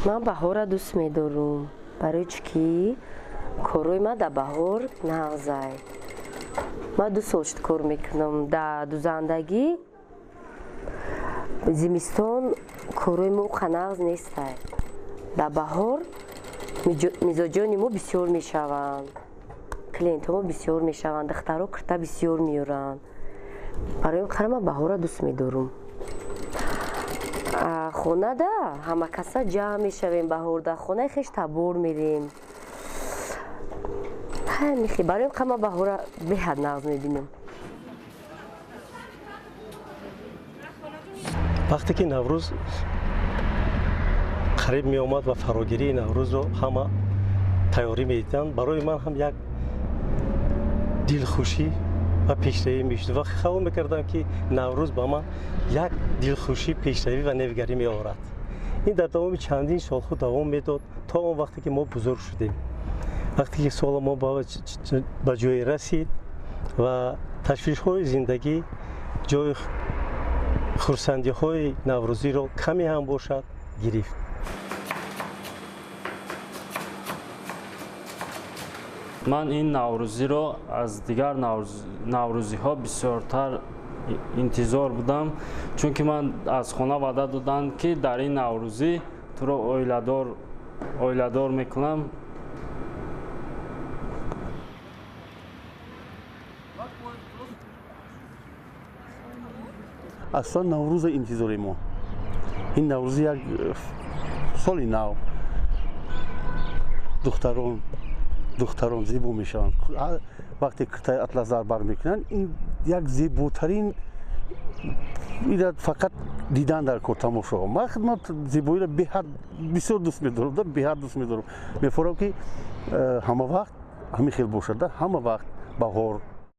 Ман баҳорро дӯст медорам, барои чӣ ки корҳои ман дар баҳор нағзай. Ман 2 сол шуд кор мекунам дар дузандагӣ. Зимистон корҳои мо уқа нағз нестай. Дар баҳор мизоҷони мо бисёр мешаванд, клиентҳо мо бисёр мешаванд, духтаро кирта бисёр меёранд. Барои ин қадр ман баҳорро дӯст медорам. Хонада ҳама каса ҷамъ мешавем, баҳорда хонаи хеш табор мерем. Барои ин қадр ман баҳорро беҳад нағз мебинам. Вақте ки Наврӯз қариб меомад ва фарогирии Наврӯзро ҳама тайёрӣ медиданд, барои ман ҳам як дилхушӣ ва пешравӣ мешуд ва хаёл мекардам, ки Наврӯз ба ман як дилхушӣ, пешравӣ ва навгарӣ меорад. Ин дар давоми чандин солҳо давом медод то он вақте ки мо бузург шудем. Вақте ки сола мо ба ҷое расид ва ташвишҳои зиндагӣ ҷои хурсандиҳои наврӯзиро каме ҳам бошад гирифт. Ман ин наврӯзиро аз дигар наврӯзиҳо бисёртар интизор будам, чунки ман аз хона ваъда доданд, ки дар ин наврӯзӣ туро оиладор мекунам. Аслан Наврӯза интизори мо. Ин Наврӯз як соли нав. Духтарон зебо мешаванд. Вақте киртаи атлас дар бар мекунанд, ин як зеботарин, ира фақат дидан дар кор, тамошо. Ман хидмат зебоиро беҳад бисёр дӯст медорам, беҳад дӯст медорам. Мефорам, ки ҳама вақт ҳамин хел бошад, ҳама вақт баҳор.